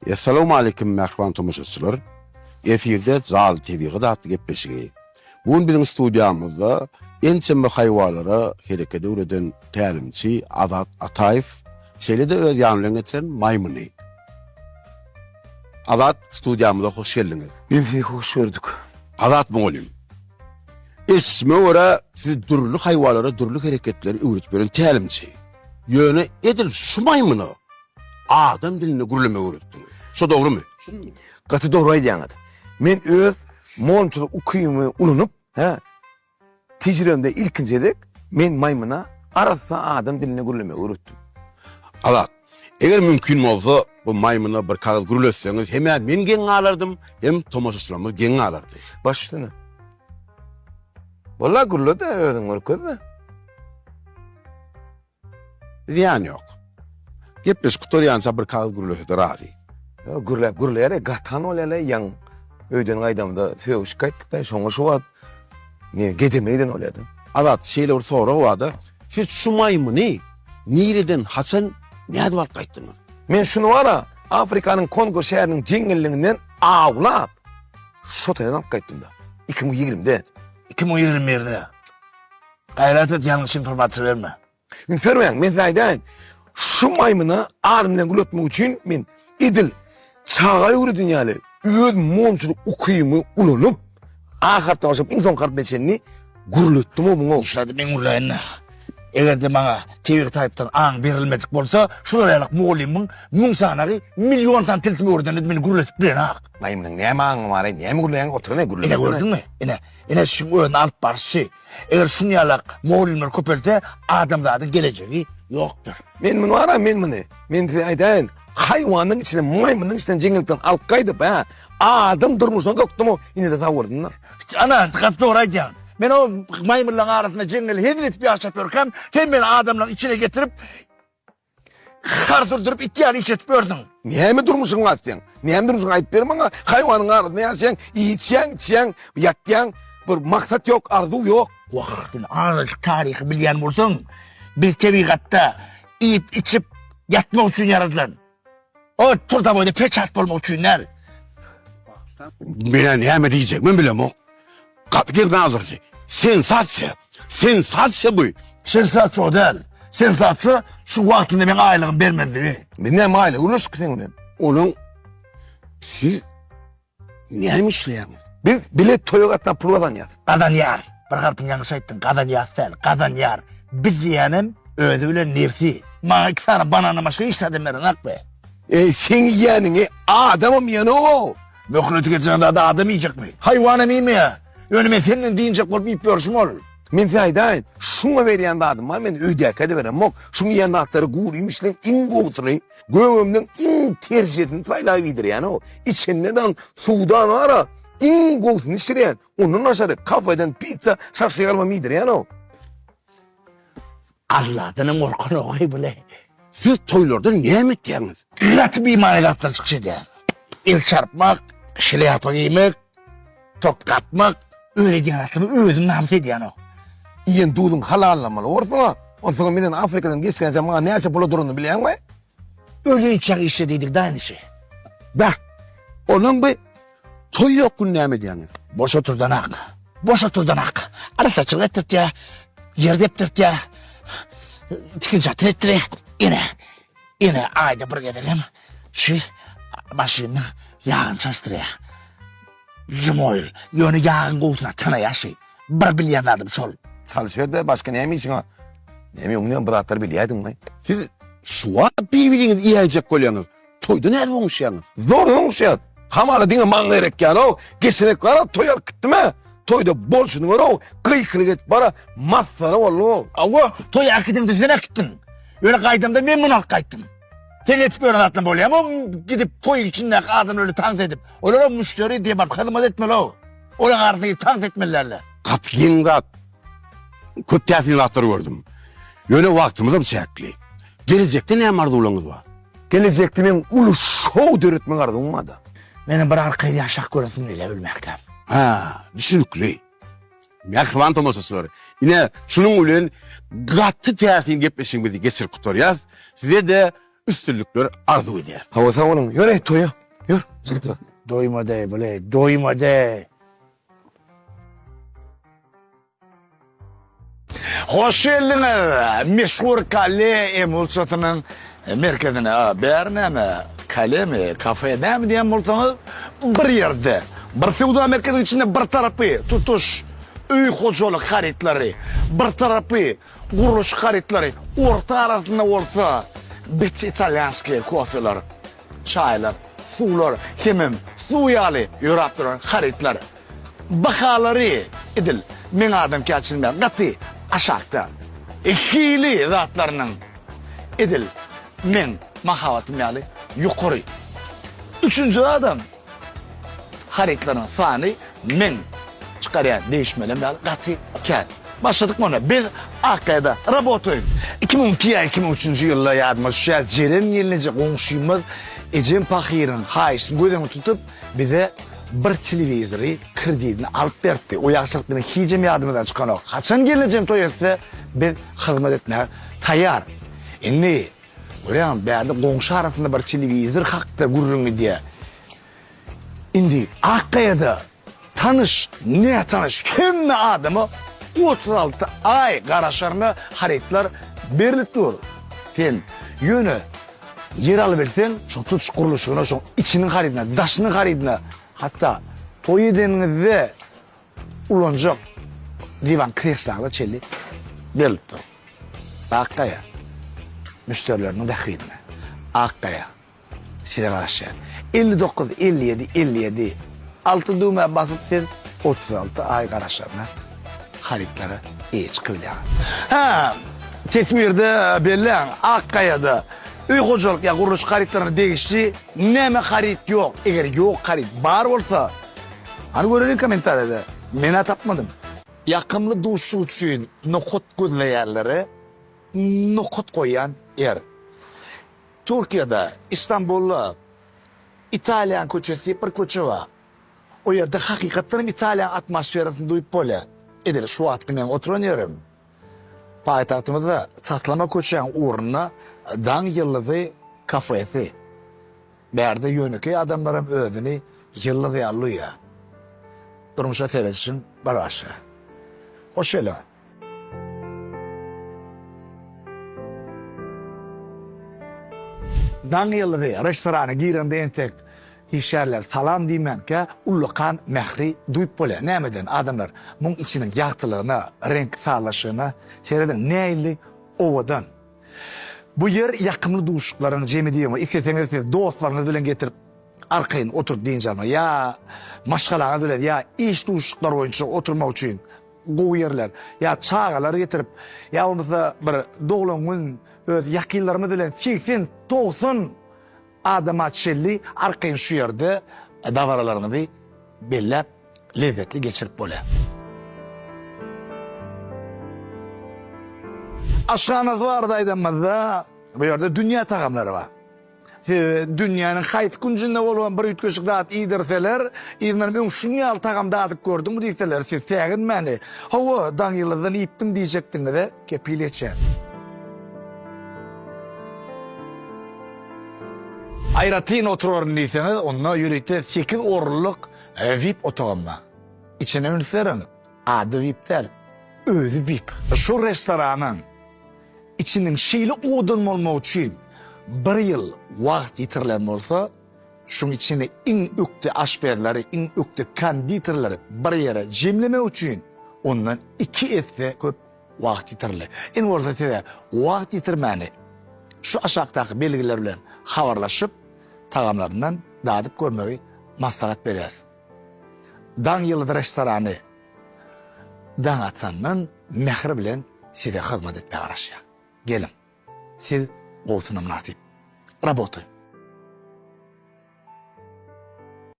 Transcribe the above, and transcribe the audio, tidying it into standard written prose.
Essalawmaleýkim mähriban tomaşaçylar! Efirde Janly tebigat atly gepleşigi. Bu gün biziň studiýamyzda ençeme haýwanlara hereket öwreden tälimçi Azat Ataýew, şeýle-de öz ýany bilen getiren maýmyny. Azat, studiýamyza hoş geldiňiz. Men sizi hoş gördük. Azat mugallym, eşitişime görä siz dürli haýwanlara dürli hereketleri öwredip ýören tälimçi. Ýöne edil şu maýmyna adam dilinde gürlemegi öwretdiňiz. Şo dogrumy? Gaty dogry aýdýaňyz. Men öz mugallymçylyk ukybymy ulanyp, hä, tejribemde ilkinji gezek men maýmyna arassa adam dilinde gürlemegi öwretdim. Azat, eger mümkin bolsa, bu maýmyna bir kagyz gürletseňiz, hem-ä men geň galardym, hem tomaşaçylarymyz geň galardy. Baş üstüne. Walla gürle-de, özüň görkez-de. Zyýany ýok. Gepleşik gutarýança bir kagyz gürlese-de razy. Ýok, gürläp gürleýär-e, gatan bolýar-le, ýaň öýden gaýdamda sögüşip gaýtdyk-da, şoňa şu wagt ne gedeme giden bolýar-da. Azat, şeýle bir sorag bar-da, siz şu maýmyny nireden, haçan, nädip alyp gaýtdyňyz? Men şuny bar-a, Afrikanyň Kongo şäheriniň jeňňelliginden awlap, şo taýdan alyp gaýtdym-da. 2020-de. 2021-de. Gaýrat et ýalňyş informasiýa berme. Üns bermäň, men size aýdaýyn. Şu maýmyna adam bilen gül ötmek üçin men edil çaga öwreden ýaly öz monçulyk ukybymy ulanyp, A harpdan başlap iň soňky harpyna çenli gürletdim o muňa. Şady men gürläýin. Eger-de maňa tebigy taýpdan aň berilmedik bolsa, şular ýaly mugallymyň müň sanagy million sany tilsim öwredende meni gürletip bilenok. Maýmynyň näme aňy bar-aý, näme gürleýäň, oturan-aý gürlemesene. Ine gördüňmi? Ine, ine şuň özüni alyp barşy. Eger şun ýalak mugallymlar köpelse, adamzadyň gelejegi ýokdur. Men muny bar-a, men muny. Men size aýdaýyn, haýwanyň içinden, maýmynyň içinden jeňňellikden alyp gaýdyp, hä, adam durmuşyna sokdum-ow, ine-de sag bolsun-da. Ana, gaty dogry aýdýaň. Men o maýmynlaryň arasynda jeňňeli hezil edip ýaşap ýörkäm, sen meni adamlaryň içine getirip, Har durduryp it ýaly işletip ýörsüň. Näme durmuşyň bar seň? Näme durmuşyň aýdyp ber maňa? Haýwanyň arasynda ýaşaýaň, iýip-içýäň, içýäň, ýatýaň. Bir maksat ýok, arzuw ýok. Wah, sen azajyk taryhy bilýän bolsaň, biz tebigatda iýip-içip ýatmak üçin ýaradylan. O turdaboýda peçat bolmak üçin däl. Men-ä näme diýjegimem bilemok. Gaty geň galdyryjy. Sensasiýa! Sensasiýa bu! Sensasiýa o däl. Sensasiýa şu wagtynda meň aýlygymy bermezligi. Biz näme aýlyk gürleşdik seň bilen? Onuň siz näme işleýäňiz? Biz bilet toýa gatnap pul gazanýas. Gazanýar. Bir harpyny ýalňyş aýtdyň. Gazanýas däl, gazanýar. Biz diýýänem özi bilen nebsi. Maňa iki sany banandan başga hiç zadam berenak be. Eý, seň iýýäniňi adamam iýenok-ow. Möhleti geçen zady adam iýjekmi? Haýwanam iýmeýär. Ýöne men senden dynjak bolup iýip ýörşüm ol. Men size aýdaýyn, şuňa berýän zadym bar, men öýdäkä-de beremok. Şuň iýen zatlary gury iýmişleň iň gowusyny, gögümden iň terjesini saýlap iýdirýän-ow. Içende-de suwdan bar-a, iň gowusyny içirýän. Ondan daşary kafeden pitsa, şaşlyk alybam iýdirýän-ow. Alladanam gorkanok-eý bile. Siz toýlarda näme etýäňiz? Gaty bimany zatlar çykyş edýär. El çarpmak, şlýapa geýmek, top gapmak, öz edýän zatlarymy özüm namys edýänok. Iýen duzuň halallamaly borsuň-a. Onsoňam menden Afrikadan geçýänçä maňa näçe pula duranyny bilýäňmi? Ölinçäň işle diýdik da inişi. Bäh, onuň bi toý ýok gün näme edýäňiz? Boş oturdanak. Boş oturdanak. Arassaçylyk etdirtýär, ýer depdirtýär, tikin çatyn etdirýär. Ine, ine aýda bir gezegem şu maşynyň ýagyny çalyşdyrýar. Jimoýl, ýöne ýagyň gowusyna tanaýar şi. Bir bilýän zadym şol. Çalyşber-de, başga näme işiň bar? Näme öňünden bu zatlary bilýärdiňmi? Siz şu wagt bir-biriňizi iýäýjek bolýaňyz. Toýda nädip oňuşýaňyz? Zor oňuşýas. Hamala diňe maňa gerek ýaly-ow. Geçen gara toý alyp gitdim-ä. Toýda bolşuny gör-ow. Gykylyk edip bara masgara boldum-ow. Hawa, toýa äkidiňde sen äkitdiň. Ýöne gaýdamda men muny alyp gaýtdym. Sen edip ýören zatlaň bolýamy? Gidip toýuň içindäki adamlar bilen tans edip. Olaram müşderi diýip baryp hyzmat etmeli-ow. Olaryň arasyna girip tans etmelilerle. Gaty geň zat. Köp täsin zatlar gördüm. Ýöne wagtymyzam çäkli. Gelejekde näme arzuwlaryňyz bar? Gelejekde meň uly şou döretmek arzuwym bar-da. Menem bir arkaýyn ýaşap göresim gelýär ölmäkäm. Hä, düşünikli. Mähriban tomaşaçylar, ine, şunuň bilen gaty täsin gepleşigimizi geçirip gutarýas. Size-de. üstünlikler arzuw edýäris. Hawa sag boluň. Ýör-eý toýa. Ýör. Jyldyra. Doýmady bile, doýmady. Hoş geldiňiz meşhur Kale emulsiýasynyň merkezine. Bäri näme? Kalemi, kafe näme diýen bolsaňyz, bir ýerde, bir söwda merkeziniň içinde bir tarapy tutuş öý hojalyk harytlary, bir tarapy gurluşyk harytlary, orta arasynda bolsa bet italýanskiý kofeler, çaýlar, suwlar hemem suw ýaly ýöräp duran harytlar. Bahalary edil meň adamkärçiligimden gaty aşakda. Hili zatlarynyň edil meň mahabatym ýaly ýokary. Üçünji zadam harytlaryň sany meň çykarýan degişmelerim ýaly gaty kän. Başladyk muny. Biz Akgaýada rabotaýym. 2002 ýa 2003-nji ýylda ýadyma düşýär, Jeren gelneje goňşymyz ejem pahyryň haýyşyny göz öňünde tutup, bize bir telewizory kredidine alyp beripdi. O ýagşylyk biziň hijem ýadymyzdan çykanok. Haçan gelnejem toý etse, biz hyzmat etmäge taýýar. Indi, görýäňmi, bärde goňşy arasynda bir telewizor hakda gürrüň gidýär. Indi Akgaýada tanyş, nätanyş hemme adama 36 aý garaşaryna harytlar berlip dur. Sen ýöne ýer alybilseň, şoň tutuş gurluşygyna, şoň içiniň harydyna, daşynyň harydyna, hatda toý edeniňizde ulanjak diwan kreslaňyza çenli berlip dur. Akgaýa müşderileriniň bähbidine. Akgaýa. Size garaşýan. 59 57 57 alty düwmä basyp siz 36 aý garaşaryna harytlara eýe çykybilýäňiz. Hä, teswirde belläň, Ak gaýada öý hojalyk ýa gurluşyk harytlaryna degişli näme haryt ýok? Eger ýok haryt bar bolsa, hany göreliň kommentariýada. Men-ä tapmadym. Ýakymly duşuşyk üçin nokat gözleýänlere nokat goýýan ýer. Türkiýede, Istanbulda Italýan köçesi diýip bir köçe bar. O ýerde hakykatdan hem Italiýanyň atmosferasyny duýup bolýar. Edil şu wagtky meň oturan ýerim. Paýtagtymyzda taslama köçäň ugrunda Daň ýyldyzy kafesi. Bärde ýönekeý adamlar hem özüni ýyldyz ýaly duýýar. Durmuşa seredişiň bir başga. Hoş geliň. Daň ýyldyzy restorana girende entek işgärler salam diýmänkä ullakan mähri duýup bolýar. Nämeden adamlar muň içiniň ýagtylygyna, reňk sazlaşygyna serediň nähili owadan. Bu ýer ýakymly duşuşyklaryň jemi diýeňok. Isleseňiz siz dostlaryňyz bilen getirip arkaýyn oturyp dynç almak ýa maşgalaňyz bilen ýa iş duşuşyklary boýunça oturmak üçin gowy ýerler, ýa çagalary getirip, ýa bolmasa bir doglan gün öz ýakynlarymyz bilen 80, 90 adama çenli arkaýyn şu ýerde dabaralaryňyzy belläp, lezzetli geçirip bolýar. Aşhanasy barada aýdanymyzda, bu ýerde dünýä tagamlary bar. Size dünýäniň haýsy künjünde bolubam bir üýtgeşik zat iýdirseler, yzyndanam öň şuň ýaly tagam dadyp gördüňmi diýseler, siz säginmäni, Hawa, Daňýyldyzdan iýipdim diýjekdigiňize kepil geçýän. Aýratyn oturaryn diýseňiz, onda ýörite sekiz orunlyk VIP otagam bar. Içine üns beriň, ady VIP däl, özi VIP. Şu restoranyň Içiniň şeýle owadan bolmagy üçin bir ýyl wagt ýitirilen bolsa, şuň içinde iň ökde aşpezleri, iň ökde konditerleri bir ýere jemlemek üçin ondan iki esse köp wagt ýitirildi. Indi bolsa size wagt ýitirmäni şu aşakdaky belgiler bilen habarlaşyp, tagamlaryndan dadyp görmegi maslahat berýäris. Daň ýyldyzy restorany Daň atandan mähir bilen size hyzmat etmäge garaşýar. Geliň! Siz gowusyna mynasyp. Rabotaýym.